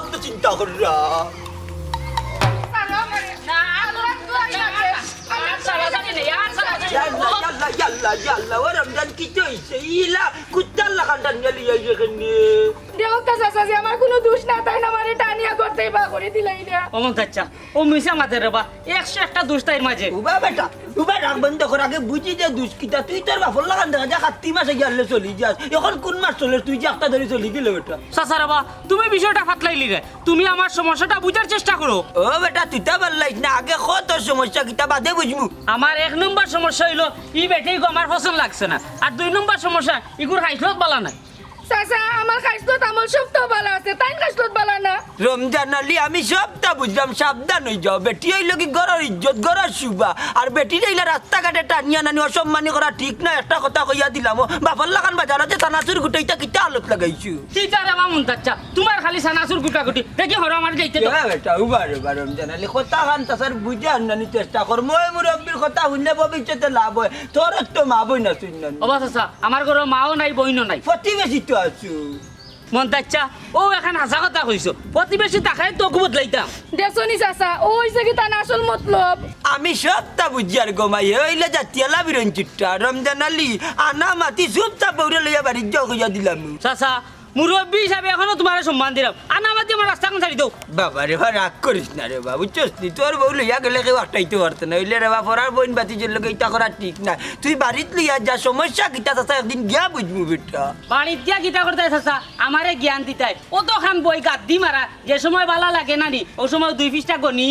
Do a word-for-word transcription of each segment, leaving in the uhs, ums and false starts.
অত চিন্তা কররা। ইয়াল্লা, ইয়াল্লা, ইয়াল্লা, ইয়াল্লা, ও রমজান, কিতা অইছে? ইলা কুত্তার লাখান টানিয়া লইয়া আইছে কেনে? দেখো তো চাচা, যে আমার কুনু দুষ না, তাইন আমারে টানিয়া ঘর থাকি বার করি দিলাইলা। ও মন্তাচ্চা, ও মিছা মাতের রে বা, একশো একটা দুষ তাইর মাঝে। উবা বেটা, উবা রাগ বন্ধ কর, আগে বুঝি দে দুষ কিতা। তুই তোর বাপর লাখান দেখা যায় কার্তিক মাসে গিয়ালে চলি যাস, এখন কুন মাস চলের তুই যে একটা ধরি চলি গেলে বেটা? চাচা রে বা, তুমি বিষয়টা ফাতলাইলি রে, তুমি আমার সমস্যাটা বুঝার চেষ্টা করো। ও বেটা, তুই তা পারলাইস না, আগে ক তোর সমস্যা কিতা, বাদে বুঝমু। আমার এক নম্বর সমস্যা অইলো, ই বেটিগু আমার পছন্দ লাগছে না, আর দুই নম্বর সমস্যা, ইগুর খাইছলত বালা নাই। চাচা, আমার খাইছলত আমল সবতা বালা আছে, তাইন খাইছলত বালা না। রমজান আলী, আমি সবতা বুঝলাম, সাবধান অই যাও। বেটি অইলো কি ঘরর ইজ্জত, ঘরর শোভা, আর বেটিরে ইলা রাস্তাঘাটে টানিয়া আনানি অসম্মানি করা ঠিক না। একটা কথা কইয়া দিলাম, ও বাপর লাখান বাজারো যে চানাচুর গুটাইতা কিতা হালত লাগাইছো। কিতা রে বা মন্তাচ্চা, তুমার খালি চানাচুর গুটাগুটি। দেখি হরো আমার যাইতে তো। এ বেটা, উবা রে বা রমজান আলী, কথা খান চাচার বুঝে আননানি চেষ্টা কর। মই মুরব্বির কথা হুনলে ভবিষ্যতে লাভ অয়। তোর তো মা বইন আছইন না। ও বা চাচা, আমার ঘরো মাও নাই, বইনও নাই। প্রতিবেশী তো আছো। মন্তাচ্চা, ও এখন হাছা কথা কইছো। প্রতিবেশী থাকায় তো বদলাইতাম। দেখছো নি চাচা, ও অইছে কিতা তান আসল মতলব। আমি সবতা বুঝিয়ার গো মাই, হে অইলে জাতিয়ালা বিরন চিট্টা। রমজান আলী, আনা মাতি চুপচাপ বউরে লইয়া বাড়িত যাও কইয়া দিলাম। চাচা, মুরব্বি হিসাবে এখনো তুমারে সম্মান দিলাম। আনা মাতি আমার রাস্তা কুন ছাড়ি দেও। বাবা রে বা, রাগ করিস না রে বা, বুঝছস নি? তোর বউ লইয়া গেলে কেউ আটকাইতে পারতো না। অইলে রে বা, পরার বইন বাতিজার লগে ইতা করা ঠিক না। তুই বাড়িত লইয়া যা, সমস্যা কিতা চাচা একদিন গিয়া বুঝমু বেটা। বাড়িত গিয়া কিতা করতায় চাচা? আমারে জ্ঞান দিতায়। অতখান বই গাদ্দি মারা, যে সময় বালা লাগে না নি, অউ সময় দুই পৃষ্ঠা গনি।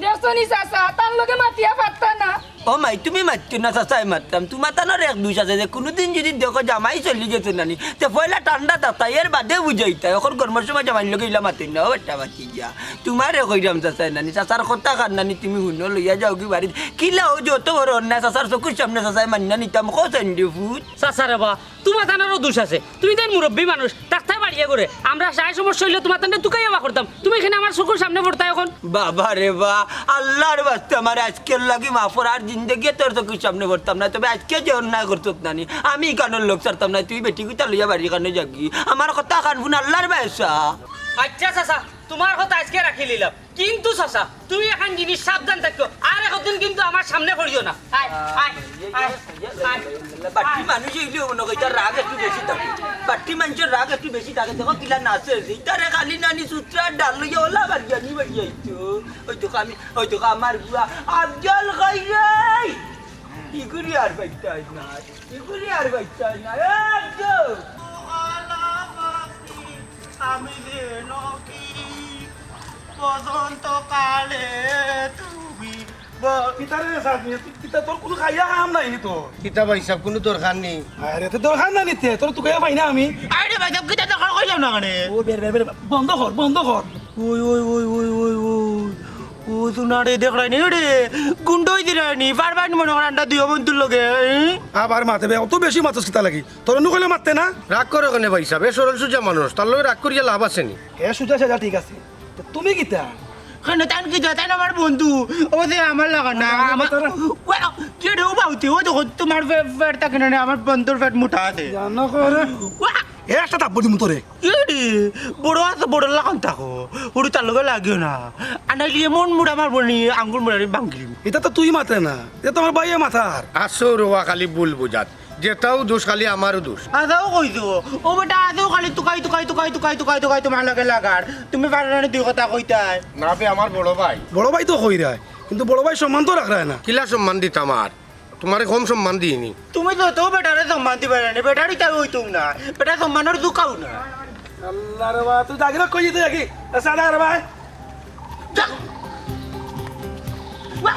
দেখছো নি চাচা, তার লগে মাতিয়া পারতা না। ও মাই, তুমি মাতিও না, চাচায় মাততাম। তুমার তানর এক দুষ আছে যে কুনুদিন যুদি দেখো জামাই চলি গেছে নানি, তে পয়লা ঠান্ডা থাকতায়, এর বাদে বুঝাইতায়। অখন গরমর সময় জামাইর লগে ইলা মাতইন না, ও বেটা মাতি যা। তুমারে কইরাম চাচায় নানি, চাচার কথা খান নানি তুমি হুনো, লইয়া যাওগি বাড়িত। কিলা অউ যে অত বড় অন্যায় চাচার চকুর সামনে চাচায় মানিয়া নিতাম, কও চাইন রে ফুত। চাচা রে বা, তুমার তানরও দুষ আছে। তুমি তাইন মুরব্বি মানুষ, থাকতায় বাড়িয়ে ঘরে। আমরা সায় সমস্যা অইলে তুমার তানরে তুকাইয়া বার করতাম। তুমি কেনে আমার চকুর সামনে পড়তায় অখন। বাবা রে বা, আল্লার ওয়াস্তে আমারে আইজকের লাগি মাফ কর, আর জিন্দেগিয়ে তোর চকুর সামনে পড়তাম নায়। তবে আইজকে যে অন্যায় করছত নানি, আমি ইখানর লগ ছাড়তাম নায়। তুই বেটিগুতা লইয়া বাড়ি কানো যাগি। আমার কথা খান হুন, আল্লার বায় চা। আইচ্ছা চাচা, তুমার কথা আইজকে রাখিলিলাম। কিন্তু চাচা, তুমি এখান জিনিস সাবধান থাকিও, আর একদিন কিন্তু আমার সামনে পড়িও না। আয়, আয়, আয়, আয়। বাট্টি মানুষ অইলেও মনো কয় ইতার রাগ একটু বেশি থাকে। বাট্টি মানষর রাগ একটু বেশি থাকে। দেখো কিলা নাচে, ইতারে খালি নানি সুত্রার ডাল লইয়া ওলা বাড়ি আনি বাড়ি আইতো। ওই দেখো আমি, ওই দেখো আমার বুয়া আফজল কই রে? ইগুলি আর বাইতে আইস না, ইগুলি আর বাইতে আইস না। এ আফজল! আমি যেন কি বসন্তকালে তুমি ব- কিতা রে সাদ মিয়া, তুই কিতা, তোর কুনু খাইয়া কাম নাই নি তোর? কিতা ভাইসাব, কুনু দরকার নি? আরে, তো দরকার না নিতে, তোর তুকাইয়া পাই না আমি। আরে ভাইসাব, কিতা দরকার কইলাম না কেনে? ও বের, বের, বের, বন্ধ কর, বন্ধ কর। ওই, ওই, ওই, ওই, ওই, ওই। ও সোনা রে, দেখরায় নি রে, গুন্ডা অই দিরায় নি, পারবায় নি মনো কর আন্ডা দুইও বন্ধুর লগে, এ? আবার মাতে বে, অত বেশি মাতস কিতা লাগি? তোর নু কইলে মাততে না? রাগ করো কেনে ভাইসাব? এ সরল সুজা মানুষ, তার লগে রাগ করিয়া লাভ আছে নি? এ সুজা সাজা ঠিক আছে, তো তুমি কিতা? কেনে তাইন কিতা? তাইন আমার বন্ধু, ও যে আমার লাগা না, না, আমার তারা ওয়া, কে রে ও বাউতি, ও দেখো তুমার ফে-, ফেট থাকে না রে, আমার বন্ধুর ফেট মোটা আছে। জানো করে। ওয়া! এ একটা থাপ্পড় দিমু তোরে। এ রে, বড় আছে, বড় লাগান থাকো, ওরে তার লগে লাগিও না, আর নাইলে এমন মুড়া মারবো নি, আঙ্গুল মুড়া রে ভাঙ্গিলিম। ইতা তো তুই মাতে না, ইতা তো আমার ভাইয়ে মাতার। আসো রোয়া খালি ভুল বুঝাত। যেটাও দোষ, খালি আমারও দোষ। আজাও কইছো, ও বেটা, আজাও খালি তুকাই, তুকাই, তুকাই, তুকাই, তুকাই, তুকাই তুমার লগে লাগার। তুমি পারো না নি দুই কথা কইতায়? না বে, আমার বড় ভাই। বড় ভাই তো কইরায়, কিন্তু বড় ভাই সম্মান তো রাখরায় না। কিলা সম্মান দিতাম আর? তুমারে কম সম্মান দিইনি। তুমি তো, তো বেটারে সম্মান দিবায় না নি, বেটার ইতা অইতো না, বেটার সম্মানর দুকাও না। আল্লাহ রে বা, তুই জাগি না, কই যেতে জাগি? এ সাদা রে ভাই। যা। ওয়া।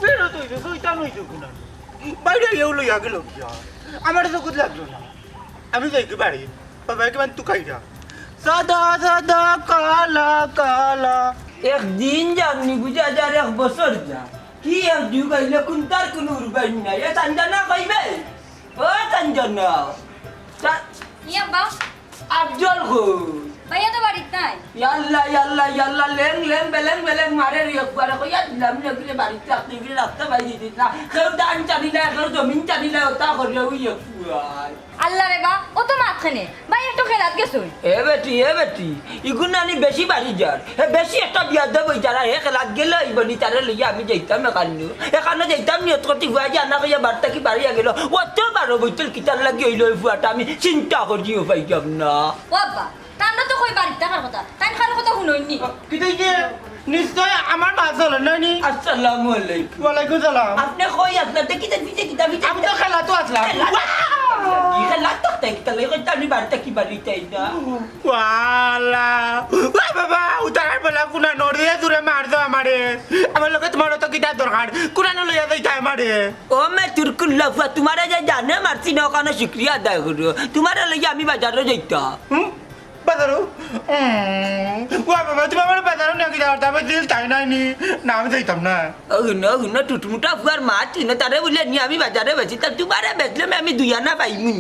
বেরো তুই, তুই তা নই তো কুনা। বাইরে এও লইয়া গেল কিয়া? আমার চকুত লাগলো না। আমি যাইগি বাড়ি। বাবা, কিমান তুকাইরা। সাদা, সাদা, কালা, কালা। একদিন যার নি বুঝা যার, এক বছর যা। কি এক যুগ আইলে কুনটার কুনু উরবাইন নাই। এ চান্দা না কইবে? ও চান্দা না। তা ইয়া বা। আফজল কই? ভাইয়া তো বাড়িত নাই। ইয়াল্লা, ইয়াল্লা, ইয়াল্লা, লেং, লেং, বেলেং, বেলেং, মারে রে, একবারে কইয়া দিলাম, লেগরে বাড়িত রাখতে গেলে রাস্তা বাই দিতিস না। কেউ ধান চালিলায়, কেউ জমিন চালিলায়, ওটা করে ওই একবারে। আল্লাহ রে বা, ও তো মাত খানে। ভাই একটু খেলাত গেছুন। এ বেটি, এ বেটি, ইগুন নানি বেশি বাড়ি যার। হে বেশি একটা বিয়াদব অই যার, হে খেলাত গেলে অইবনি, তারে লইয়া আমি যাইতাম এখানো। এখানো যাইতাম নিয়ত করতে ফুয়া যে আনা কইয়া বাড়িত থাকি বাড়িয়া গেল। অত বারো বৈতল কিতার লাগি অইল ওই ফুয়াটা, আমি চিন্তা করিও পাইতাম না। ও আব্বা, তানরা তো কই বাড়িত থাকার কথা, তাইন কারো কথা হুনইননি। কিতা অইছে? নিশ্চয় আমার মা চলে নানি। আসসালামু আলাইকুম। ওয়ালাইকুম সালাম। আপনে কই আছলা? দেখি, দেখি, দেখি, দেখি, দেখি। আমি তো খেলাত আছলাম। খেলাত? খেলাত তো তাই, তাহলে কইতা আমি বাড়িত থাকি বাড়িত যাই না। ওয়ালা। ওয়া বাবা, উতারার বেলা কুনা নড়িয়ে দূরে মারছো আমারে। আমার লগে তুমার অত কিতার দরকার? কুনানো লইয়া যাইতায় আমারে? ও মে তুরকুল্লা ফুয়া, তুমারে যে জানে মারছি না, ওখানো শুকরিয়া আদায় করো। তুমারে লইয়া আমি বাজারো যাইতাম। হুম? বাজারো? উম, ওয়া বাবা, তুমি আমারে বাজারো নিয়া কিতা করতায়? আমার দিল তাই নাইনি। না, আমি যাইতাম না। ও হুনো, হুনো, টুটমুটা ফুয়ার মা চিনো, তারে বুলে নিয়া আমি বাজারো বেচি, তা তুমারে বেচলে আমি দুই আনা পাইমু।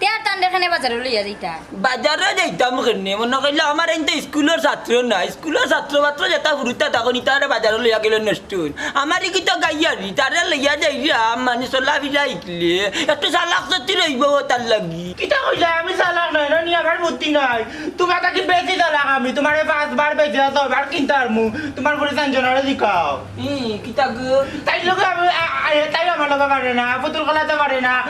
তে আর তানরে কেনে বাজারো লইয়া যাইতায়? বাজারো যাইতাম কেনে? মনো কইলা আমার এইন তো স্কুলর ছাত্র না, স্কুলর ছাত্র মাত্র যেতা ফুরুতা তখন ইতারে বাজারো লইয়া গেলে নষ্ট অইন। আমার ইগি তো গাইয়ারি, তারে লইয়া যাইরাম, মানে চলাফিরা ইকলে একটু চালাক চতুর অইবো তার লাগি। কিতা কইলা? আমি চালাক নায়, নানি আমার বুদ্ধি নাই। তুমার থাকি বেশি চালাক আমি। তুমারে পাঁচবার বেচি আছো, এবার কিনতে পারমু। তুমার বুড়ি সঞ্জনারে জিকাও। ই, কিতা গো? তাইর লগে আমি, আ, আ, তাই আমার লগে পারে না, পুতুল খেলাইতে পারে না,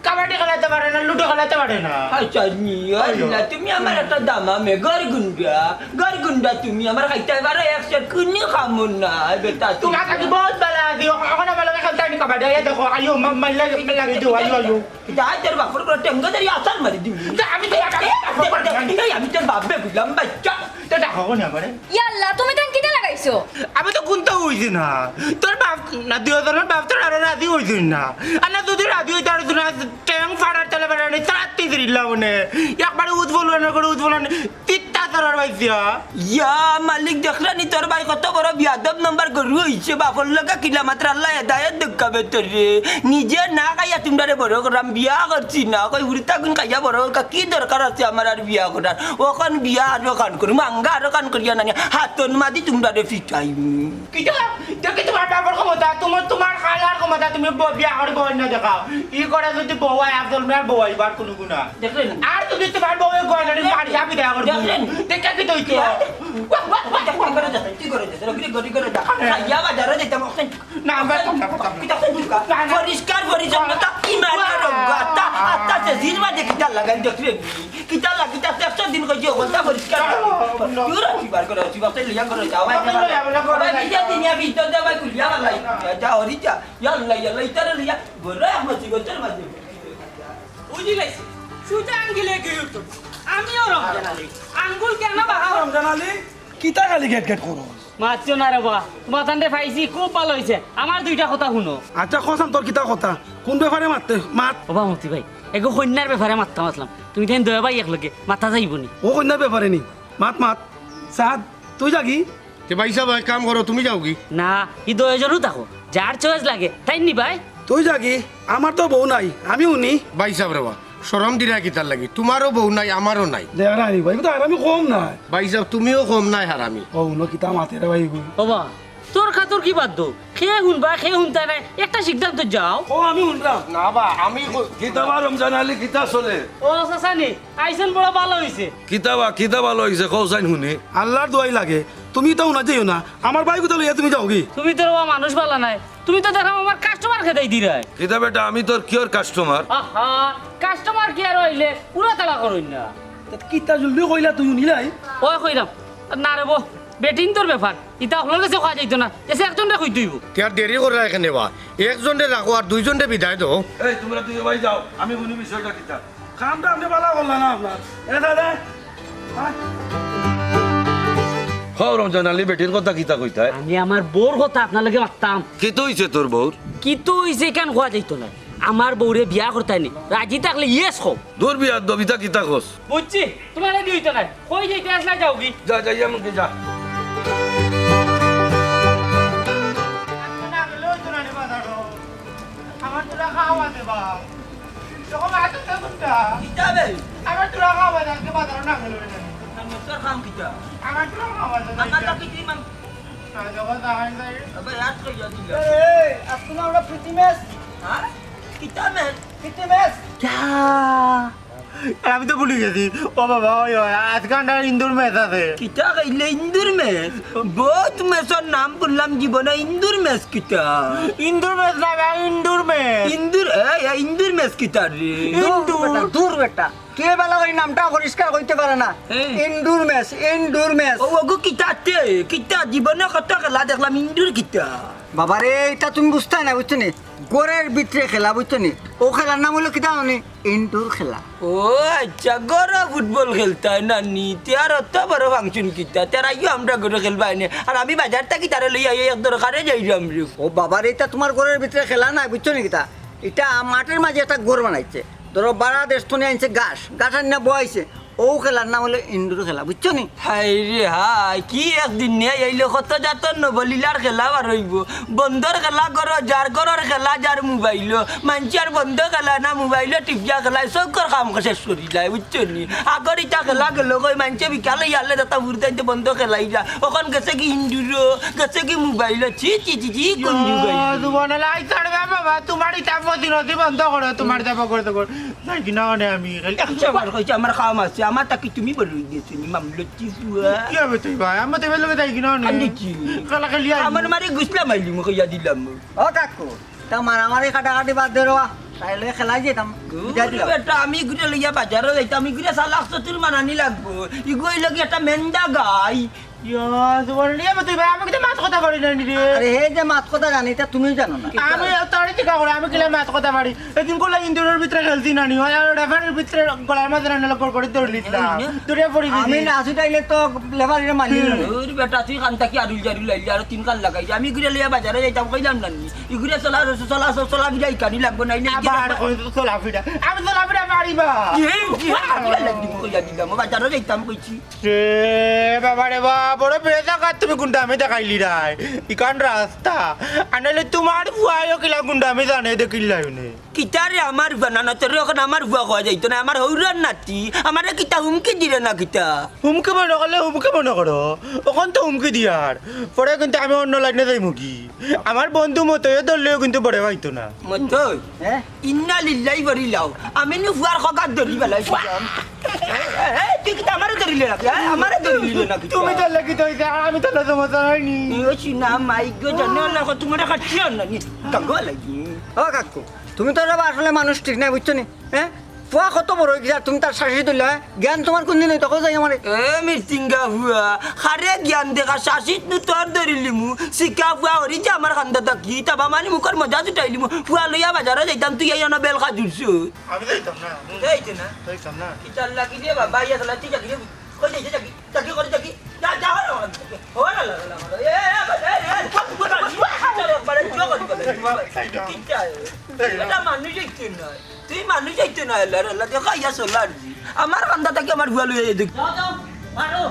কাবাডি খেলাইতে পারে না, লুডো খেলাইতে পারে না। আচ্ছা, নি, আল্লাহ, তুমি আমার একটা দামা মে, গরগুন্ডা, গরগুন্ডা তুমি আমার খাইতে পারো, একশো কুনি খামো না, বেটা, তুমি। তুমার থাকি বহুত ভালা আছি, অখন আমার লগে খেলতে আনি কাবাডি, এই দেখো, আইও, মা-, মাইলা, মাইলা দিও, আইও, আইও। যা, তোর বাপর করে টেঙ্গা ধরি আছাড় মারি দিমু। যা, আমি তো এ, এ, এ, এ, আমি তোর বাপে বুঝলাম, বাচ্চা। তো ডাকো নি আমারে? ইয়াল্লা, তুমি তান কিতা লাগাইছো? আমি তো কুন্তা অইছি না। তোর বাপ না, দুইওজনর বাপ তো আরো রাজি অইছইন না। আর না যদি রাজি অইতা পারতো না, টেং ফাড়ার তলে ফাড়ানি, তাড়াতাড়ি দিলাম মনে। একবারে উৎফুল্ল করে উৎফুল্ল। তিত্তা তোর আর পাইছি, হ্যাঁ? ইয়া মালিক, দেখলে নি তোর ভাই কত বড় বিয়াদব নম্বর গরু অইছে, বাপর লগে কিলা মাতর, আল্লায় হেদায়েত দেউক্কা বে তোরে। নিজে না খাইয়া তুমরারে বড় করলাম, বিয়া করছি না, কই হুরুতা গুন খাইয়া বড় করকা, কি দরকার আছে আমার আর বিয়া করার? অখন বিয়া আর অখান করমু, মাঙ্গা আর অখান করিয়া নানি, হাতর মাঝে তুমরারে ফিটাইমু। কিতা? দেখি তুমার বাপর ক্ষমতা, তুমার, তুমার খালার ক্ষমতা, তুমি ব-, বিয়া করি বউ না দেখাও। ই করে যদি বউ আয়, আফজল মিয়ার বউ আইবার কুনু গুণা। দেখলেন? আর যদি তুমার বউ এই গয়নাটি মারিয়া বিদায় করবো। দেখলেন? দেখে কি দইতো? কি করে যাচ্ছে? কি করে যাচ্ছে? রোগী গড়ি করে যা। খাইয়া বাজারে যাইতাম, অখান। না, আমরা তো না, না, না। কিতা কই বুঝবা? না, না। পরিষ্কার পরিচ্ছন্নতা, ইমানের রোগ। আত্মা, আত্মা যে জিরবা দেখি তার লাগাই দেখলেন। কিতা লাগি? তা একশো দিন কইছি, অবস্থা পরিষ্কার। না, না। দূর আছি, বার করে আছি, বাপে লইয়া করে যাও। বাপে লইয়া, আমরা করে ভাই, যাই। বিজা দিন ইয়া ভিতর দে ভাই, খুলিয়া ভালাই। যা, হরি যা। ইয়াল্লা, ইয়াল্লা, ইতারে লইয়া, বড় এক মুসিবতর মাঝে। বুঝি লাইছি, সুজা আঙ্গুলে গিয়ে উঠো। আমিও রমজান আলী। আঙ্গুল কেন বাঁকা? রমজান আলী, কিতা খালি গেট গেট করো? মাতিও না রে বা, তুমার তানরে পাইছি, খুব ভালা অইছে। আমার দুইটা কথা হুনো। আচ্ছা, কসাম তোর কিতা কথা? কুন ব্যাপারে মাততে? মাত। ও বা মতি ভাই, এগো কইন্যার ব্যাপারে মাততাম আছলাম। তুমি তাইন দুইও ভাই একলগে, মাতা যাইবো নি? ও কইন্যার ব্যাপারে নি? মাত, মাত। সাদ, তুই যাগি? তে ভাইসাব, এক কাম করো, তুমি যাওগি। না, ই দুইওজনউ থাকো। যার choice লাগে, তাইন নিবায়। তুই যাগি? আমার তো বউ নাই, আমি হুনি। ভাইসাব রে বা, শরম দিরায় কিতার লাগি? তুমারও বউ নাই, আমারও নাই। দেখ না রে ভাই, ইগু তো হারামি কম নায়। ভাইসাব, তুমিও কম নায় হারামি। ও, হুনো কিতা মাতে রে ভাই ইগু। ও বা, তর্কাতর্কি বাদ দেও। কে হুনবা, কে হুনতা নায়, একটা সিদ্ধান্ত যাও। ও, আমি হুনরাম। না বা, আমি কই- কিতা বা রমজান আলী, কিতা চলে? ও, চাচানি, আইছইন বড় ভালা অইছে। কিতা বা, কিতা ভালা অইছে, কও চাইন হুনি। আল্লার দোয়াই লাগে, তুমি তো হুনা যাইও না, আমার ভাইগুতা লইয়া তুমি যাওগি। তুমি তো রে বা মানুষ ভালা নায়, তুমি তো দেখরাম আমার customer খেদাই দিরায়। কিতা বেটা, আমি তোর কিওর customer? আহা, customer কিওর অইলে উড়াতাড়া করইন না। তে কিতা জলদি কইলা তুই হুনিলাই? ওই কইরাম। না রে বা, বেটিন্তর ব্যাপার। ইতা হকলর গেছে কওয়া যাইতো না। গেছে একজনরে কইতে অইবো। তে আর দেরি কররায় কেনে বা? একজনরে রাখো আর দুইজনরে বিদায় দেও। এই, তুমরা দুইও ভাই যাও, আমি হুনি বিষয়টা কিতা। কামটা আপনে ভালা করলা না আপনার। এ দাদা, আয়। কও রমজান আলী, বেটির কথা কিতা কইতায়? আমি আমার বউর কথা আপনার লগে মাততাম। কিতা অইছে তোর বউর? কিতা অইছে ইখান কওয়া যাইতো না। আমার বউরে বিয়া করতায় নি। রাজি থাকলে yes কও। দূর বিয়াদব, ইতা কিতা কস? বুঝছি, তুমার রেডি অইতো নায়। কই যাইতে আছলায় যাওগি। যা, যা, ইয়া মুখে যা। আমার তোরা খাওয়া দে বা। যখন আসতে কোনটা? কিতা বে? আমার তোরা খাওয়া দে, আজকে বাজারো না গেলে অইতো না। তোর কাম কিতা? আমার তো কাম আছে না, আমার এটা। কাছে তুই মাম-, না, যখন তাহাই যাই। আবে, আজ কই যাবি? এই, আজকে না আমরা প্রীতি ম্যাচ। হ্যাঁ? কিতা ম্যাচ? প্রীতি ম্যাচ। যা। আর আমি তো ভুলি গেছি। ও বাবা, ওই, ওই, আজকে আমরা ইন্দুর ম্যাচ আছে। কিতা কইলে ইন্দুর ম্যাচ? বহুত ম্যাচর নাম শুনলাম জীবনে, ইন্দুর ম্যাচ কিতা? ইন্দুর ম্যাচ না ভাই, ইন্দুর ম্যাচ। ইন্দুর, এই, এই, ইন্দুর ম্যাচ কিতা রে? ইন্দুর। দূর বেটা, দূর বেটা। কে বালা করি নামটা পরিষ্কার কইতে পারে না? হ্যাঁ। ইন্দুর ম্যাচ, ইন্দুর ম্যাচ। ও, ওগো কিতাতে? কিতা জীবনে কত খেলা দেখলাম, ইন্দুর কিতা? বাবারে, এটা তুমি বুঝতায় না, বুঝছো নি? ঘরের ভিতরে খেলা, বুঝছো নি? ও খেলার নাম হইলো কিতা জানো নি? ইন্দুর খেলা। ও আচ্ছা, ঘরো ফুটবল খেলতায় না নি? তে আর অত বড় ফাংশন কিতা? তে আর আইও আমরা ঘরো খেলবায় নে। আর আমি বাজার থাকি তারে লইয়া এই এক দরকারে যাইরাম রে। ও বাবারে, এটা তোমার ঘরের ভিতরে খেলা নায়, বুঝছো নি কিতা? এটা মাঠের মাঝে একটা ঘর বানাইছে। ধরো, বারা দেশ থনে আনছে ঘাস, ঘাস আনিয়া বওয়াইছে। ও খেলার নাম হইলো ইন্দুর খেলা, বুঝছো নি? হায় রে হায়, কি একদিন নিয়া আইলো, কত জাতর নবলীলার খেলা বার অইবো। বন্দর খেলা করো, যার ঘরর খেলা, যার মোবাইলো। মানষর বন্দ খেলা না, মোবাইলো টিপিয়া খেলায়, চউখর কাম শেষ করিলায়, বুঝছো নি? আগর ইতা খেলা গেলো কই, মানষে বিকালে ইয়ালে দাতা ফুরতাইতে বন্দ খেলাইরা। অখন গেছে কি ইন্দুরো, গেছে কি মোবাইলো। ছি, ছি, ছি, ছি, কোন যুগ আইছে? সুবহানাল্লাহ, আই ছাড়বে বাবা, তোমার ইতা প্রতিনিধি বন্ধ করো, তোমার ইতা বকর তো কর। যাই কি না মানে আমি খালি আচ্ছা, আমার কইছে, আমার কাম আছে, আমার তাকে তুমি বলো গেছে নি মামলতি বুয়া। কি হবে তুই ভাই? আমার তো বেলা যাই কি না মানে? আমি কি? কালা খালি আই। আমার মারে গুছলা মাইলি মুখে ইয়া দিলাম। ও কাকু, তা মারামারি কাটাকাটি বাদ দে রে বা। তাইলে খেলায় যেতাম। দূর বিদায় দিলাম। বেটা, আমি ঘুরে লইয়া বাজারো যাইতাম, আমি ঘুরে সালাক চতুর মানানি লাগবো। ইগু অইলো কি একটা মেন্দা গাই। ইয়া, তোমার নিয়ে আমি তুই ভাই, আমি কিন্তু মাত কথা পারি না রে। আরে, হে যে মাত কথা জানে, এটা তুমিও জানো না। আমি তার চিন্তা করে, আমি কিলা মাত কথা পারি। এদিন কোলা ইন্দুরের ভিতরে খেলছি না নি, হয় আর রেফারির ভিতরে গলার মাঝে না নিলে গোল করে ধরে নিছিলাম। এই নে। ধরে পড়ি গেছি। আমি না ছুটাইলে তো লেফারিরে মারলি না। দূর বেটা, তুই কান থাকি আরুল জারুল আইলি, আরো তিন কান লাগাই। আমি ঘুরে লইয়া বাজারো যাইতাম, কইলাম না নি। ইগুরে চলা, চলা, চলা, চলা, ফিরা ইকানি লাগবো না, ইলে আবার কই তো চলা ফিরা। আমি চলা ফিরা পারি বা। এই, এই, আমি লাগি কইয়া দিলাম, বাজারো যাইতাম কইছি। রে বাবা রে বাবা, বড় বেজাকাত তুমি গুন্ডামি দেখাইলি রায়। ইকান রাস্তা। আনালে তোমার ফুয়ায়ও কিলা গুন্ডামি জানে দেখিলাই নে। কিতা রে আমার ফুয়া? না, না, তোরে অখন আমার ফুয়া কওয়া যাইতো না, আমার হউরার নাতি, আমারে কিতা হুমকি দিরে না কিতা? হুমকি মনে করলে হুমকি মনে করো, অখন তো হুমকি দিয়ার, পরে কিন্তু আমি অন্য লাইনে যাইমুগি। আমার বন্ধু মতইও ধরলেও কিন্তু বড় পাইতো না। মতই? হ্যাঁ? ইন্না লিল্লাহি ওয়া ইন্না ইলাইহি। আমি নু ফুয়ার খগাত ধরি বেলাইছি। এ, এ, এ, তুই কিতা আমারে ধরিলে নাকি? এ, আমারে ধরিলে নাকি? তুমি ধরলে কিতা অইছে? আমি ধরলে সমস্যা হয়নি। ও সোনা, মাই গো, জানো না, কত তোমারে খাচ্ছি আর না নি। কাগো লাগি। ও কাকু, তুমি তো রে বা আসলে মানুষ ঠিক নাই, বুঝছো নি? হ্যাঁ? ফুয়া কত বড় অই গেছে, আর তুমি তার শাসি তুললে, হ্যাঁ? জ্ঞান তোমার কোন দিন অইতো, কও যাই আমারে। এ মিটিঙ্গা ফুয়া, খারে জ্ঞান দেখা, শাসিত নু তোর ধরিলিমু, শিকা ফুয়া হরি যে আমার খান্দা থাকি, তাবা মানি মুখর মজা ছুটাইলিমু, ফুয়া লইয়া বাজারো যাইতাম, তুই এই অনা বেল খাজুর সুর। আমি যাইতাম না। যাইতে না? যাইতাম না। কিতার লাগি রে বাবা, ইয়া শালা, তুই যাবি রে? কই যাইতে যাবি? যাবি, কই যাবি? যা, যা, হলো, হলো, হলো, হলো, হলো। এ, এ, এ, এ, একবারে জোর করি বলে। কিতা? এটা মানুষ যাইতে না। তুই মানুষ যাইতে না, এলা, এলা, দেখা ইয়া চলার জি। আমার খান্দা থাকি আমার ফুয়া লইয়া যাইতে। যাও, যাও, বারো,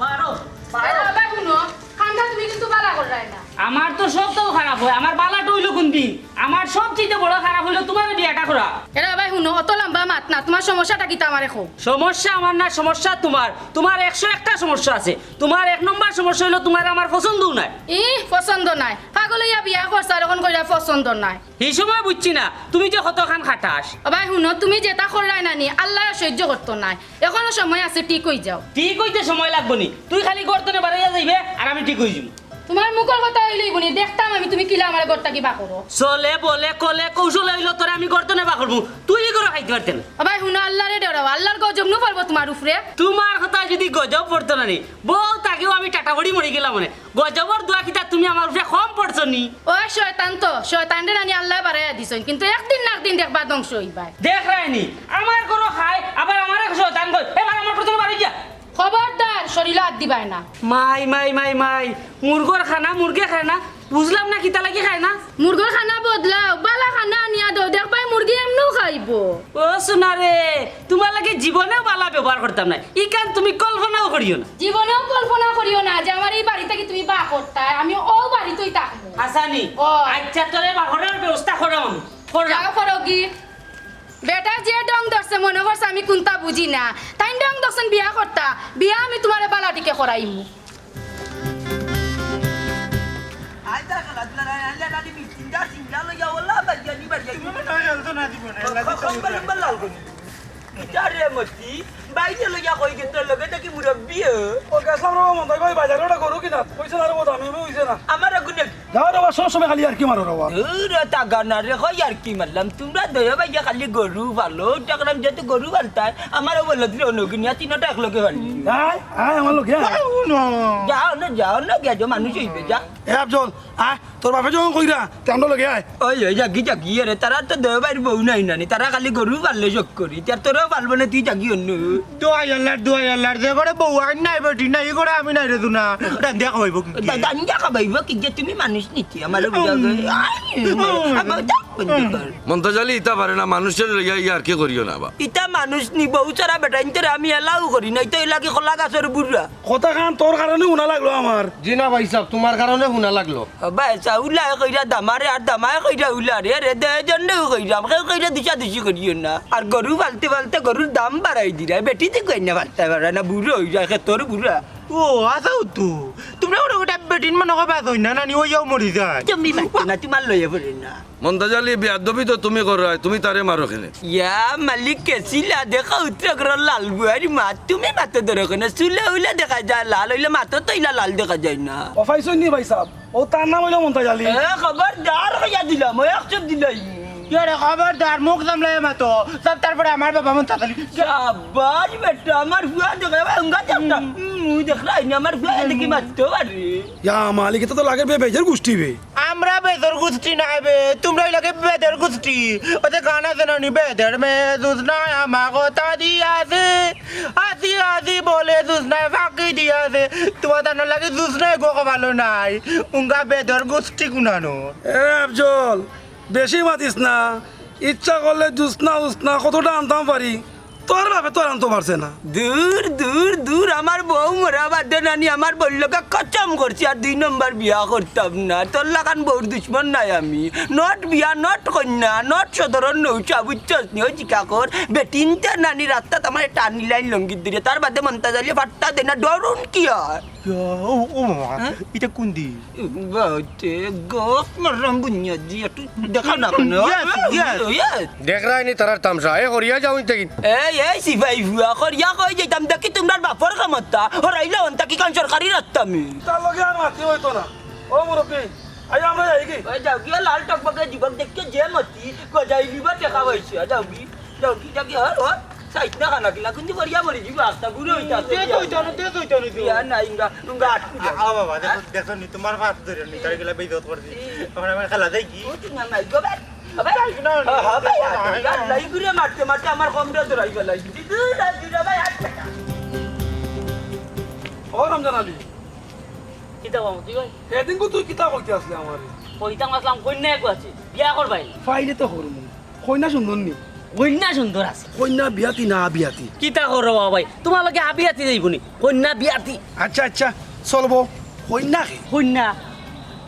বারো, বারো। এরা আবার হুনো, খান্দা তুমি কিন্তু বালা কররায় না। আমার তো সবতাউ খারাপ অয়, আমার বালাটা অইলো কোন দিন? আমার সবচাইতে বড় খারাপ অইলো তোমার বিয়াটা করা। এরা ভাই হুনো, অত লম্বা মাত না, তোমার সমস্যাটা কিতা আমারে কও? সমস্যা আমার না, সমস্যা তোমার। তোমার একশো একটা সমস্যা আছে। তোমার এক নম্বর সমস্যা অইলো তোমার আমার পছন্দউ নায়। ই, পছন্দ নায়? পাগল অইয়া বিয়া করছো আর অখন কইরা পছন্দ নায়। হি সময় বুঝছি না, তুমি যে কতখান খাটাস। ও ভাই হুনো, তুমি যেতা কররায় না নি, আল্লায় সইজ্য করতো নায়। অখনো সময় আছে, ঠিক অই যাও। ঠিক অইতে সময় লাগবো নি? তুই খালি ঘর তনে বারইয়া যাইবে, আর আমি ঠিক অই যিমু। তোমার মুখর কথা অইলেই বুনি, দেখতাম আমি তুমি কিলা আমারে ঘর থাকি বার করো। চলে বলে কলে কৌশলে অইলো তোরে আমি ঘর তনে বার করমু, তুই ই ঘরো খাইতে পারতে না। ও ভাই হুনো, আল্লারে ডরাও, আল্লার গজব নু পড়বো তোমার উপরে। তোমার কথা যদি গজব পড়তো না নি, বউ থাকিও আমি টাটা পড়ি মরি গেলাম মানে। গজবর দোয়া কিতা তুমি আমার উপরে কম পড়ছো নি? ও শয়তান তো, শয়তানরে নানি আল্লায় বাড়াইয়া দিছইন, কিন্তু একদিন না একদিন দেখবা ধ্বংস অইবায়। দেখরায় নি, আমার ঘরো খায়, আবার আমারে শয়তান কয়, এবার আমার ঘর তনে বারই যা। খবরদার, শরীলো আত দিবায় না। মাই, মাই, মাই, মাই, মুরগর খানা মুরগে খায় না, বুঝলাম না কিতা লাগি খায় না। মুরগর খানা বদলাও, বালা খানা আনিয়া দেও, দেখবায় মুরগি এমনেউ খাইবো। ও সোনা রে, তোমার লাগি জীবনেও বালা ব্যবহার করতাম না, ইখান তুমি কল্পনাও করিও না। জীবনেও কল্পনা করিও না যে আমার ই বাড়ি থাকি তুমি বার করতায়, আমি অউ বাড়িতই থাকমু। হাছানি? ও। আচ্ছা, তোরে বার করার ব্যবস্থা করাম আমি। করলাম। যাও করো কি? বেটা যে ঢং ধরছে মনে করছে আমি কুন্তা বুঝি না। তাইন ঢং ধরছইন বিয়া করতা। বিয়া আমি তোমারে করাইমু। আইতা খেলাধুলা নাই, আইলে খালি মিষ্টিটা সিঙ্গা লইয়া ওলা বাইয়া নি বাইয়া। তুমি মনে হয় খেলতো না জীবনে, খ-, খ-, কম্বল উম্বল লাল করি। ইটা রে মতি, বাইরে লইয়া কই গেছে, লগে দেখি মুরব্বি ও। ও গেছলাম রে মন্তাজ ভাই, বাজারে ওটা গরু কিনা, কইছে না রে, ও দামি হইছে না। আমার আগুনে যাও রে বাবা, সব সময় খালি ইয়ার্কি মারো রে বাবা। ও রে, তা গানা রে, কই ইয়ার্কি মারলাম? তোমরা দয়া ভাইয়া খালি গরু পালো, টাকরাম যেহেতু গরু পালতায়, আমারও বলদ রে, অন্য কিনিয়া তিনটা একলগে পালি। আয়, আয়, আমার লগে আয়। যাও না, যাও না, গেছো মানুষ হইবে, যা। এ আফজল, আয়, তোর বাপে যখন কইরা, তে আমরা লগে আয়। ওই, ওই, যাগি, যাগি, আরে, তারা তো দয়া ভাইর বউ নাই নানি, তারা খালি গরু পাললে শখ করি, তে আর তোরাও পালবো না, তুই যাগি অন্য। দোয়াই আল্লাহর, দোয়াই আল্লাহর, যে ঘরে বউ আইন নাই, বেটি নাই, ই ঘরে আমি নাই রে দুনা। রান্দিয়া খাওয়াইবো কি? দা-, রান্দিয়া খাওয়াইবো কি? যে তুমি মানুষ নিতে, আমার বুঝা যায়। আই, আবার যাও, বন্ধ কর। মন্তাজ আলী, ইতা পারে না, মানুষের লইয়া ইয়ার্কি করিও না বা। ইতা মানুষ নি, বউ ছাড়া বেটা, ইনতরে আমি এলাও করি না, ইতা ইলাকি কলা গাছর বুড়া। কথা খান তোর কারণে হুনা লাগলো আমার। জি না ভাই সাহেব, তোমার কারণে হুনা লাগলো। ও ভাই সাহেব, উলায় কইরা দামারে আর দামায় কইরা উলারে, রে দে জন্যেও কইরাম, কেউ কইরা দিশা দিশি করিও না। আর গরু পালতে পালতে গরুর দাম বাড়াই দিরা, বেটি দি কই না পালতে পারে না, বুড়া হই যায়, খেতর বুড়া। ও, আচ্ছা তো, তোমরা ওটা ওটা বেটিন মনে হয় বাদ হই না, নানি ওইয়াও মরি যায়। তুমি মারতে না, তোমার লইয়া পড়ে না। মন্তাজ আলী, বেয়াদবি তো তুমি কররায়, তুমি তারে মারো কেনে? ইয়া মালিক, কেসিলা দেখা উত্তর করো লাল বুয়ারি মা, তুমি মাতে ধরো কেনে? চুলে উলে দেখা যায় লাল, হইলে মাতো তো ইলা লাল দেখা যায় না। ও পাইছইন নি ভাই সাহেব, ও তার নাম হইলো মন্তাজ আলী। এ, খবরদার কইয়া দিলাম, ও একশো দিলাই। ইয়া রে, খবরদার, মুখ সামলাই মাতো। সব তারপরে আমার বাবা মন্তাজ আলী। সাবাস বেটা, আমার ফুয়া দেখে, ভাই, উঙ্গা দেখটা। হুম, দেখলাই নি, আমার ফুয়া দেখি মারতে পারে। ইয়া মালিক, ইতা তো লাগে বে, বেজর গুষ্টি বে। আমরা বেদর গুষ্টি নায় বে, তোমরাই লাগে বেদর গুষ্টি। ওতে গান আছে না নি, বেদের মেয়ে জুসনায় আমাগো তা দিয়াছে, হাসি হাসি বলে জুসনায় ফাঁকি দিয়াছে। তোমার জানো লাগে জুসনায় গো কপালো নাই, উঙ্গা বেদর গুষ্টি কুনানো। এ আফজল, বেশি মাতিস না, ইচ্ছা করলে জুসনা উসনা কতটা আনতাম পারি। তোর বাপে তোর আনতো পারছে না। দূর, দূর, দূর, আমার বউ মরা বাদে নানি আমার বউর লগে কসম করছি আর দুই নম্বর বিয়া করতাম না। তোর লাখান বউর দুশমন নায় আমি। Not বিয়া, not কইন্যা, not সদরর নৌশা, বুঝছস নি? ওই জিকা কর, বেটিন্তে নানি রাস্তাত আমারে টানিলাইন লুঙ্গির ধরিয়া, তার বাদে মন্তাজ আলী ফাট্টা দেয় না, ডরুন কি আর? ও, ও মামা, হ্যাঁ? ইটা কুন দি? বাতে গফ মাররাম বুনিয়াদি, একটু দেখা না কেনে? Yes, yes। Yes। দেখরায়নি তারার তামশা, এ হরিয়া যাও ইনতে কিন। এই, এই সিপাই ফুয়া, হরিয়া কই যাইতাম, দেখি তোমরার বাপর ক্ষমতা, হরাইলা অন্তা কি কান সরকারি রাস্তা মি? তার লগে আর মাতি হইতো না। ও মুরব্বি, আই আমরা যাই কি? ওই যাও গিয়া লাল টকবকে যুবক দেখকে যে মতি, গজাই লিবা দেখা পাইছে, যাও কি? যাও কি, যাও কি, হর, হর। সাইড না খানা কিলা, কিন্তু করিয়া মরি যিবা, আস্তা বুড়ো হইতা, আস্তা তে বুড়ো কইতা না, হইতা। তে কইতা না, তে। ইয়া না, ইঙ্গা, ইঙ্গা আটকু যাও। আ, আ, বাবা, দেখো, হ্যাঁ? দেখো নি, তোমার ভাত ধরে নি, তার গেলা বেইজ্জত করে দি। এ। আমরা, আমরা খেলা যাই কি? ও, তুমি না, না, ইগো বে। ও ভাই, আ, না, না, হ্যাঁ, হ্যাঁ, ভাই, না, আ, না। লাইগুরে মারতে মারতে আমার কমরে ধরাই গেল। দিদু, লাইগুরে ভাই, আট টাকা। ও রমজান আলী। কিতা বাবু, কি ভাই? এদিন কো তুই কিতা কইতে আসলে আমারে? কইতাম আসলাম, কইন্যা এক আছে, বিয়া করবাই। ফাইলে তো করমু। কইন্যা সুন্দর নি? কইন্যা সুন্দর আছে। কইন্যা বিয়াতি না আবিয়াতি? কিতা করো বাবা ভাই? তোমার লগে আবিয়াতি যাইব নি? কইন্যা বিয়াতি। আচ্ছা, আচ্ছা, চলবো। কইন্যা কে? কইন্যা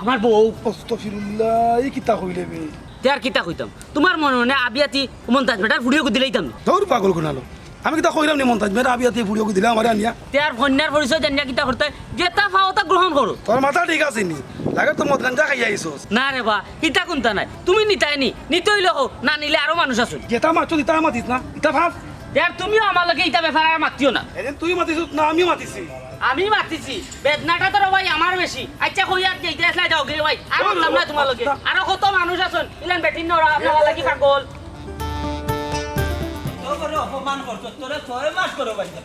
আমার বউ। আস্তাগফিরুল্লাহ, ই কিতা কইলে বে? তে আর কিতা কইতাম? তোমার মনে মনে আবিয়াতি মন্তাজ বেটার ফুড়িও দিলাইতাম নি। দৌড় পাগল কোনালো। আমি কিতা কইরাম নি মন্তাজ বেটার আবিয়াতি ফুড়িও দিলে আমারে আনিয়া? তে আর কইন্যার পরিচয় জানিয়া কিতা করতে? যেতা পাও তা গ্রহণ করো। তোর মাথা ঠিক আছে নি? লাগে তো মদ গাঞ্জা খাইয়া আইছস। না রে বা, ইতা কুনতা নাই। তুমি নিতায় নি? নিতে অইলে কও, না নিলে আরো মানুষ আছে। যেতা মাতছস ইতা মাতিস না, ইতা ভাব। ইয়ার তুমিও আমার লগে ইতা ব্যাপারে আর মাতিও না। এদিন তুই মাতিস না, আমিও মাতিছি। আমি মাতিছি, বেদনাটা তো রে ভাই আমার বেশি। আচ্ছা, কই আর যাইতে আসলে যাও গে ভাই, আর মাতলাম না তোমার লগে। আরো কত মানুষ আছইন, ইলান বেটিন নরা, আপনারা লাগি পাগল। তো বড় অপমান করছস, তোরে ছয় মাস করে বাইরে।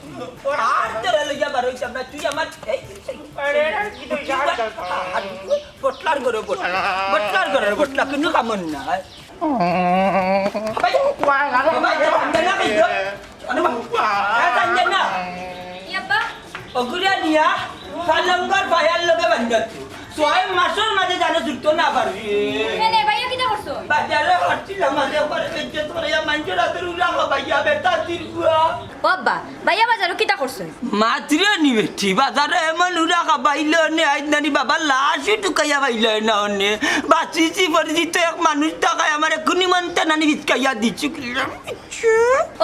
আর তোরে লইয়া বার হইতাম না, তুই আমার এই, এই, এই, আরে, আরে, কি তো তুই যা, আমার যা, যা। আর বটলার ঘরে বটলা, বটলার ঘরে বটলা, কোনো কামন না। ভাই, ভাই, ভাই, জানতে না, ভাই, আরে বাবা, হ্যাঁ, জানতে না। ইয়াব্বা। ওগুলা নিয়া পালঙ্গর পায়ার লগে বান্ধা তুই। ছয় মাসর মাঝে জানো ছুটতো না পারবি। কেনে, ভাইয়া কিতা করছো? বাজারে হাঁটছিলাম, মাঝে পরে বেঁচে তোরা ইয়া মাঞ্জুর হাতের উলা খাবাইয়া বেটা তিরুয়া। ও আব্বা, ভাইয়া বাজারো কিতা করছো? মাতরে নি বেটি, বাজারে এমন উলা খাবাইলো নে, আইজ নানি বাবা লাশই টুকাইয়া পাইলো না অনে। বাঁচিছি পরিচিত এক মানুষ টাকায় আমার এখুনি মনটা নানি ভিজকাইয়া দিছু কিলাম।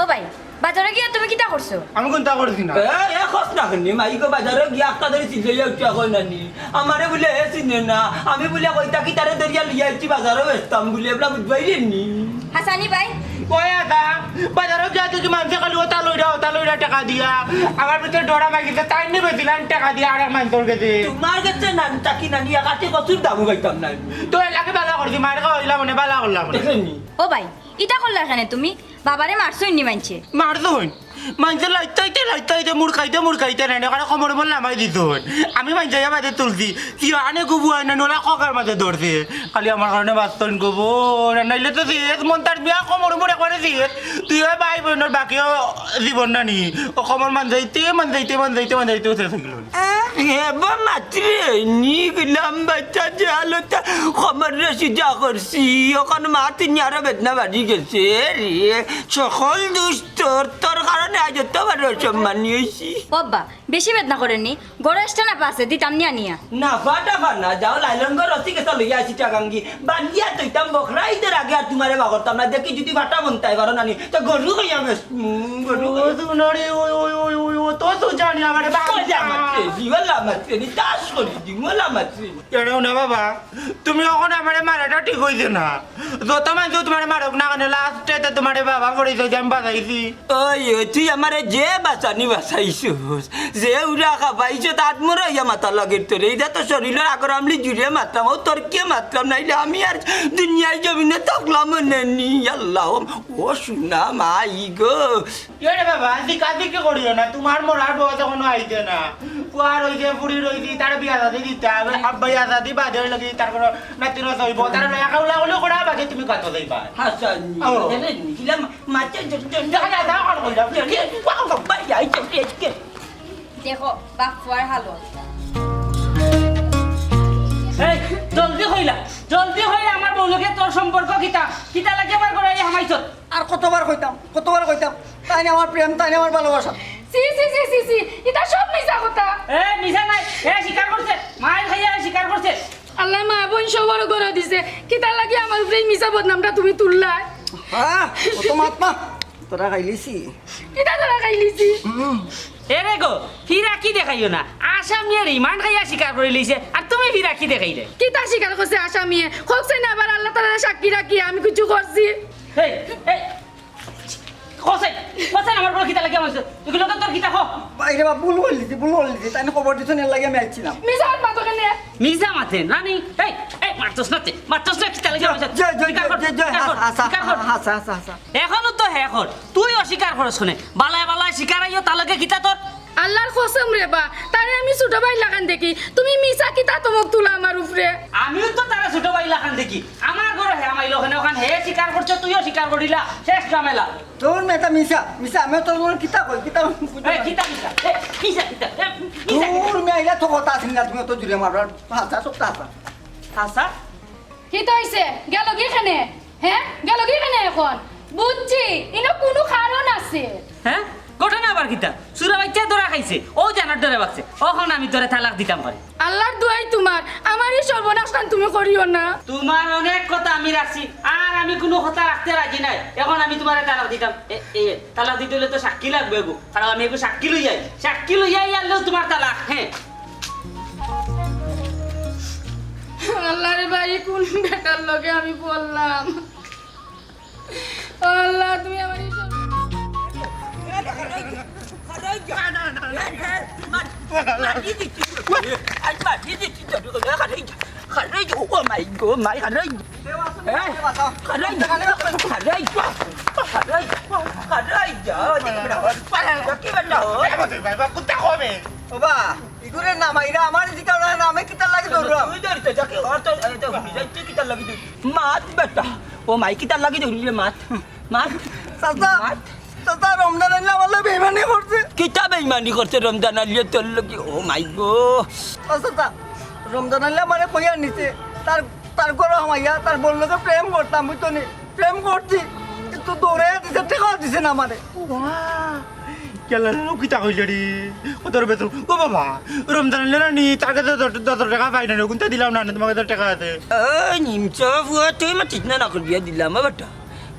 ও ভাই, বাজারো গিয়া তুমি কিতা করছো? আমি কুন্তা করছি না। এ, এ খোঁজ না কেনে, মাই গো, বাজারো গিয়া একটা ধরি চিল্লাইয়া উঠিয়া কয় নানি, আমারে বুলে হে চিনে না, আমি বুলে কইতা কি তারে ধরিয়া লইয়া আইছি বাজারো বেচতাম বুলে, এবলা বুঝবাই রে নি। হাসানি ভাই, ওই আদা, বাজারো গিয়া দেখি মানষে খালি ওটা লইরা, ওটা লইরা টেকা দিয়া। আমার ভিতরে ডর মারি গেছে, তাইন নি বেচিলাইন টেকা দিয়া আরেক মানষর গেছে। তোমার গেছে নানি, তাকি নানি, একাটি কচুর দামও পাইতাম না। তো এলাকে বালা করছি, মার খাওয়াইলাম মানে বালা করলাম মানে। দেখলেন নি? ও ভাই, ইতা করলা কেনে তুমি? বাবারে মারছইন নি মানষে? মারছইন। মানষে লাইতাইতে লাইতাইতে মুড়কাইতে মুড়কাইতে নেনে কারণ কোমর মোর লামাই দিছইন। আমি মানষে বাদে তুলছি। কি আনে গুবু আনে নোলা খকার মাঝে ধরছে। খালি আমার কারণে বাঁচতইন গুবু। আর নাইলে তো শেষ মন তার বিয়া কোমর মোর একবারে শেষ। তুই ওই ভাই বোনর বাকিও জীবন না নি। ও কোমর মানষাইতে মানষাইতে মানষাইতে মানষাইতে শেষ হইল। এবার মাত্রে নিগলাম বাচ্চা যে আলোটা খবর রসি যা করছি, ওখানে মাতে নিয়ে আরো বেদনা বাড়ি গেছে রে। সকল দুস্তর তোর কারণে আজ এত বড় অসম্মানী হয়েছি। ও আব্বা, বেশি বেদনা করেননি, গড়ে এসটা না পাশে দিতাম নিয়া নিয়া। না ফাটা ফানা যাও, লাইলন গো রসি গেছা লইয়া আসি টাকাঙ্গি বান্ধিয়া তৈতাম বখরাইতে আগে আর তোমারে বাগরতাম না। দেখি যদি ফাটা মনতাই পারো নানি, তো গরু হইয়া বেশ গরু হইয়া ও তো জানি আমার ওলা মাত্রে জি, ওলা মাত্রে নি, তাস করি দি, ওলা মাত্রে নি। এটাও না বাবা, তুমি এখন আমারে মারাটা ঠিক হইছে না। যত মানষে তোমারে মারুক না কেনে, লাস্টে তো তোমারে বাবা পরিচয় দিয়ে আমি বাঁচাইছি। ওই, ওই, তুই আমারে যে বাঁচানি বাঁচাইছস, যে উড়া খাবাইছ, তাত মোর ইয়া মাথা লাগে তোরে। এটা তো শরীরের আগর আমলি জুড়ে মাতলাম, ও তোর কে মাতলাম, নাইলে আমি আর দুনিয়ার জমিনে থাকলাম না নি। আল্লাহ, ও শুনা মাই গো। এরে বাবা, আজি কাজি কি করিও না, তোমার মরার বয়স এখনো আইছে না। পুয়া রইছে, ফুড়ি রইছে, তার বিয়া শাদি দিতে হবে। আব্বা বিয়া শাদি বাদে লাগি, তার কোনো নাতি না সইব, তার লয়া কাউলা উলি করা বাদে তুমি কত যাইবা? হাসানি, ও। এনে নিলাম মাঝে জোর জোর যা, যা, যা, কল কইলাম। বাবা, বাবা, এই চোখে আজকে। দেখো, বাপ ফুয়ার হালত। এই, জলদি কইলা, জলদি কইলা, আমার বউ লগে তোর সম্পর্ক কিতা? কিতা লাগে আমার ঘরে এই হামাইছত? আর কতবার কইতাম, কতবার কইতাম, তাইন আমার প্রেম, তাইন আমার ভালোবাসা। ছি ছি ছি ছি ছি, ইতা সব মিছা কথা। এ, মিছা নাই, এ স্বীকার করছে, মাইর খাইয়া স্বীকার করছে। আল্লায় মা বইন সবর করে দিছে, কিতার লাগি আমার উপরে এই মিছা বদনামটা তুমি তুললায়? হ্যাঁ, কত মাত মা, তোরা খাইলিছি। কিতা ধরা খাইলিছি? এরে গো, ফিরাকি দেখাইও না। আসামিয়ে রিমান্ড খাইয়া স্বীকার করি লইছে, আর তুমি ফিরাকি দেখাইলে। কিতা স্বীকার করছে আসামিয়ে? কউকছাইন আবার আল্লাহ তাআলারে সাক্ষী রাখি আমি কিছু করছি? এই, এই, হোসেন, হোসেন, আমার বড় কিতা লাগে আমার, তুই লোকে তোর কিতা হ? বাইরে বা ভুল বললিছি, ভুল বললিছি, তাইন খবর দিছইন, এর লাগি আমি আইছিলাম। মিছা মাত মাতো কেনে? মিছা মাতে, নানি, এই, এই, মারতস না তে, মারতস না, কিতা লাগে আমার? জয়, জয়, স্বীকার কর, জয়, জয়, স্বীকার কর, হাসা, হাসা, স্বীকার কর। হাসা, হাসা, হাসা। এখনো তো হে কর, তুই অস্বীকার করস কেনে? বালায় বালায় স্বীকার আইও, তার লগে কিতা তোর? আল্লাহর কসম রে বা, তারে আমি ছোট ভাই লাখান দেখি, তুমি মিছা কিতা তমক তুলা আমার উপরে? আমিও তো তারে ছোট ভাই লাখান দেখি, আমার ঘরে হে আমাইলো ওখানে, ওখানে হে স্বীকার করছে, তুইও স্বীকার করিলা, শেষ ঝামেলা। তোর মেয়েটা মিছা, মিছা, আমি তোর মনে কিতা কই, কিতা বুঝতে এই, পারি? কিতা মিছা? এই, মিছা কিতা? এই, মিছা কিতা? তোর মেয়ে আইলা তো কথা আছিল না, তুমি অত জুরে মারবার, হাসা, সব হাসা। হাসা? কিতা অইছে? গেল কি কেনে? হ্যাঁ, গেল কি কেনে এখন? বুঝছি, ইনো কুনু কারণ আছে। হ্যাঁ? ঘটনা আবার কিতা? চুরা বাচ্চা ধরা খাইছে, ও জানার ডরে বাগছে, অখন আমি তোরে তালাক দিতাম পারি। আল্লাহর দোয়াই তোমার, আমার এই সর্বনাশখান তুমি করিও না। তোমার অনেক কথা আমি রাখছি, আর আমি কুনু কথা রাখতে রাজি নাই। অখন আমি তোমারে তালাক দিতাম। এ, এ, তালাক দিতে অইলে তো সাক্ষী লাগবো এগু, কারণ আমি এগু সাক্ষী লইয়াই, সাক্ষী লইয়াই আনলেও তোমার তালাক। হ্যাঁ। আল্লাহ রে ভাই, কোন বেটার লগে আমি পড়লাম? ও আল্লাহ, তুমি আমার এই সব ওবা, ইগুরে না মাইরা আমার জিতা না, আমি কিতার লাগি দৌড়াম? মাত বেটা, ও মাই কিতার লাগি দৌড়ি রে, মাত, মাত। চাচা, চাচা, রমজান আলী আমার লগে বেইমানি করছে। কিতা বেইমানি করছে রমজান আলীয়ে তোর লগে? ও মাই গো। ও চাচা, রমজান আলী আমারে কইয়া নিছে, তার, তার ঘরো হামাইয়া তার বউর লগে প্রেম করতাম, বুঝছো নি? প্রেম করছি, কিন্তু দৌড়াইয়া দিছে, টেকাও দিছে না আমারে। কেলা রে, কিতা কইলে রে? কত রে বেতন? ও বাবা, রমজান আলী না নি, তার কাছে দশ, দশ টেকা পাই না রে, কুনটা দিলাম না, তোমার কাছে টেকা আছে। এই নিমচা ফুয়া, তুই মা ঠিক না, না করিয়া দিলাম, ও বেটা।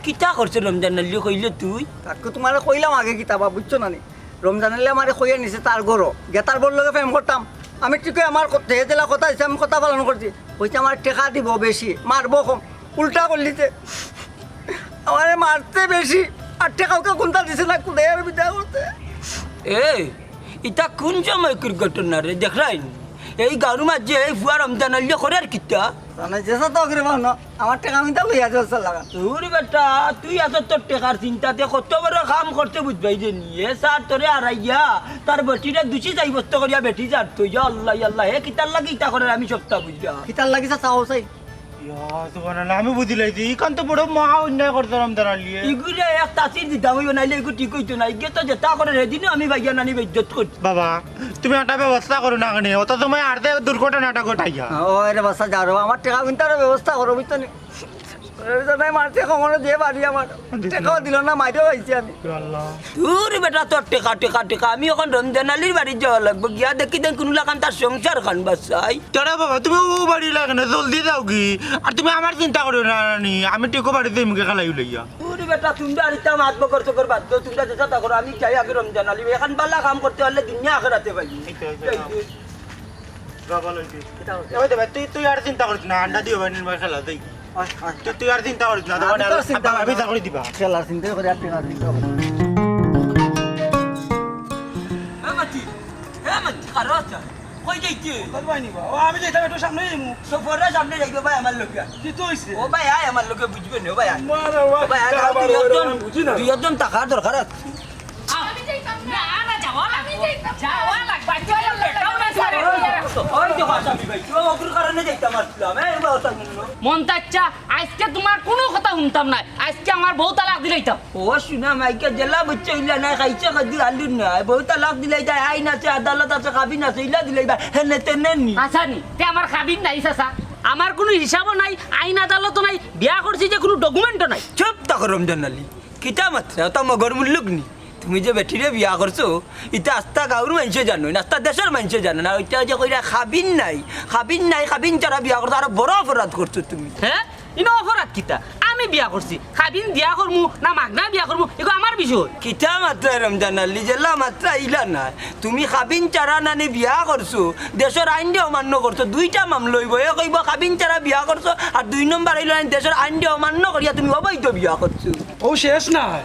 কিতা করছে রমজান আলী, কইলে তুই? তাকে তুমারে কইলাম আগে কিতা বা, বুঝছো না নি? রমজান আলী আমারে কইয়া নিছে তার ঘরো। গেতার বউর লগে প্রেম করতাম। আমি ঠিক আমার ক-, যে যেলা কথা দিছে, আমি কথা পালন করছি। কইছে আমার টেকা দিব বেশি, মারবো কম। উল্টা করলিছে। আমারে মারছে বেশি। আর টেকাও কে কুন্তা দিছে না, কুদাইয়ার বিদায় করছে। এ, ইতা কুন সময়কুর ঘটনা রে, দেখরায়নি? এই গাউর মাঝে এই ফুয়া রমজান আলী করের কিতা? জানাই যে সাথে ওকে বানো, আমার টেকা মিন্তা লইয়া যাওয়ার লাগা। দূর বেটা, তুই আছস তোর টেকার চিন্তাতে কত বড় কাম করতে বুঝবায় রে নি। এ স্যার তোরে হারাইয়া, তার বেটিরে দুষি সাব্যস্ত করিয়া বেটি ছাড়তো। ইয়া আল্লাহ, ইয়া আল্লাহ, হে কিতার লাগি ইতা করের আমি সবটা বুঝলাম। কিতার লাগি চাচা, ও চাই? ইয়া, সুবহানাল্লাহ, আমি বুঝিলাইছি, ইখান তো বড় মহা অন্যায় করছে রমজান আলীয়ে। ইগুরে এক তাসির দিতাম অইবো, নাইলে ইগু ঠিক অইতো না। ইগে তো যেতা করের, হেদিনও আমি ভাইয়া নানি বেইজ্জত করছি। বাবা, তুমি একটা ব্যবস্থা করো না কেনে? অত সময় আর যে দুর্ঘটনাটা ঘটাইয়া। ও, এরে বাসা যাও রে, আমার টেকা মিন্তার ব্যবস্থা করো, বুঝছো নি? এরে জানাই মারতে কখনো যে বাড়ি আমার। টেকাও দিল না, মাইরও খাইছি আমি। ইয়া আল্লাহ। দূর বেটা, তোর টেকা, টেকা, টেকা। আমি অখন রমজান আলীর বাড়িত যাওয়া লাগবো। গিয়া দেখি দেন কুনু লাখান তার সংসার খান বাসাই। তোরা বাবা, তুমি ও বাড়ি লাগে না, জলদি যাওগি। আর তুমি আমার চিন্তা করিও না, নানি। আমি টেকা বাড়িত যাইমুগি খেলাই লইয়া। দূর বেটা, তুমরা আর ইতা মাত বকর চকর বাদ দেও। তুমরা যেতা তা করো, আমি যাই আগে রমজান আলী। এখান বালা কাম করতে পারলে দুনিয়া আখেরাতে পাই। এই তো, এই তো। এই তো। বাবা লইছি। কিতা হইছে? ওই দে ভাই, তুই, তুই আর চিন্তা করিস না, আন্ডা দিও ভাই, নির্ময় খেলা দেই। আয়, আয়। তুই, তুই আর চিন্তা করিস না, আমি তো আর চিন্তা করি না। খেলার চিন্তা করি, আর টেকার চিন্তা করি। এ মাতি, এ মাতি, কারো আছে? কই যাইতে? কোথায় পাইনি বা? ও, আমি যাইতাম, একটু সামনে যাইমু। তো পরে সামনে যাইবে ভাই আমার লগে। কিতা হইছে? ও ভাই, আয় আমার লগে, বুঝবে না, ও ভাই, আয়। মারা, ও ভাই, ও ভাই, আয়, দাঁড়া, দাঁড়া, দাঁড়া, দুইজন, আমি বুঝি না। দুইজন টাকার দরকার আছে। আমি যাইতাম না। না, না, যাওয়া লাগবো। আমি যাইতাম না। যাওয়া লাগবো। আজকে আমার পেটটাও না সারে। ওই দেখো, আসামি ভাই, তুই অগুর কারণে যাইতাম আসলাম, এই বাবা, তার জন্য। মন্তাচ্চা, আজকে তুমার কুনু কথা হুনতাম নায়। আজকে আমার বউ তালাক দিলাইতাম। ও শুনা, মাইকে জেলা বুঝছে, ইলা নাই, খাইছে কদি আলু নাই। বউ তালাক দিলাইতা, আইন আছে, আদালত আছে, কাবিন আছে, ইলা দিলাইবা, হেনে তেনে নি। আচ্ছা নি, তে আমার কাবিন নাই, চাচা। আমার কুনু হিসাবও নাই, আইন আদালতও নাই, বিয়া করছি যে কুনু document-ও নাই। চুপ থাকো রমজান আলী। কিতা মাতরা? অতা মগর মুল্লুক নি? তুমি যে বেটিরে বিয়া করছো, ইতা আস্তা গাউর মাইনষে জানো না, আস্তা দেশর মাইনষে জানো না। ওইটা যে কইরা কাবিন নাই, কাবিন নাই, কাবিন ছাড়া বিয়া করছো, আরো বড় অপরাধ করছো তুমি। হে? ইনো অপরাধ কিতা? আমি বিয়া করছি, কাবিন দিয়া করমু না মাগনা বিয়া করমু, ইগু আমার বিষয়। কিতা মাতরা রমজান আলী, জেলা মাতরা ইলা নায়। তুমি কাবিন ছাড়া নানি বিয়া করছো, দেশর আইনরে অমান্য করছো, দুইটা মামলা অইবো। এক অইবো কাবিন ছাড়া বিয়া করছো, আর দুই নম্বর অইলো নানি দেশর আইনরে অমান্য করিয়া তুমি অবৈধ বিয়া করছো। ও শেষ নায়,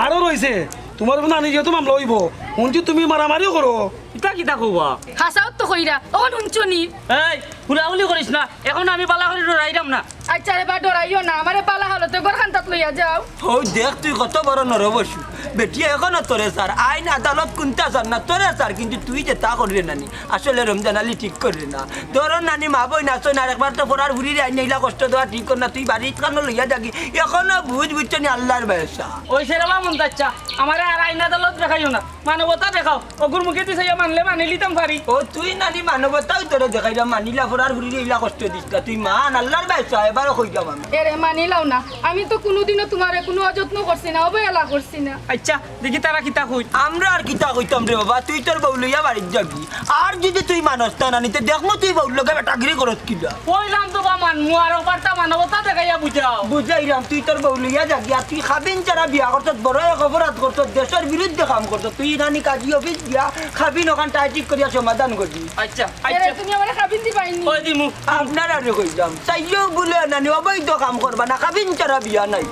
আরো রইছে। তুমার উপর নানি যেহেতু মামলা অইবো, হুনছি তুমি মারামারিও করো। ইতা কিতা কও বা? হাছাউ তো কইরা, অখন হুনছো নি? এই, হুলাহুলি করিস না, অখন আমি বালা করি ডরাইরাম না। আচ্ছা রে বা, ডরাইও না, আমারে বালা হালতে ঘর খান্তাত লইয়া যাও। হউ দেখ তুই কত বড় নরবশু। বেটিয়ে অখনো তোরে চার, আইন আদালত কুন্তা চার না, তোরে চার, কিন্তু তুই যেতা কররে নানি, আসলে রমজান আলী ঠিক কররে না। ধরো নানি মা বইন আছো না, আর একবার তো ফরার ফুরিরে আইন ইলা কষ্ট দেওয়া ঠিক কর না, তুই বাড়িত খানো লইয়া যাগি, অখনো বুঝ বুঝছো নি আল্লার বায়সা। ওই সে রে বা মন্তাচ্চা, আমারে আর আইন আদালত দেখাইও না। মানবতা দেখাও, অগুর মুখেদি চাইয়া মানলে মানি লিতাম পারি। ও তুই নানি মানবতাউ তোরে দেখাইলাম, মানিলা ফরার ফুরিরে ইলা কষ্ট দিস না, তুই মান আল্লার বায়সা, এবারও কইলাম আমি। এরে মানিলাও না, আমি তো কুনুদিনও তুমারে কুনু অযত্ন করছি না, অবহেলা করছি না। আচ্ছা, দেখি তারা কিতা কইন। আমরা আর কিতা কইতাম রে বাবা, তুই তোর বউ লইয়া বাড়িত যাবি। আর যুদি তুই মানস না নানি, তে দেখমু তুই বউর লগে বেটাগিরি করস কিলা। কইলাম তো বা মানমু, আর ওবারটা মানবতা দেখাইয়া বুঝাও। বুঝাইরাম, তুই তোর বউ লইয়া যাগি, আর তুই কাবিন ছাড়া বিয়া করছস, বড় এক অপরাধ করছস, দেশর বিরুদ্ধে কাম করছস। তুই নানি কাজী অফিস গিয়া কাবিন অখান টাইট ঠিক করিয়া সমাধান করবি। আচ্ছা, এরে, আচ্ছা। তুমি আমারে কাবিন দিবায়নি? ওই দিমু। আপনারারে কইলাম, চাইও বুলে নানি অবৈধ কাম করবা না, কাবিন ছাড়া বিয়া নাই।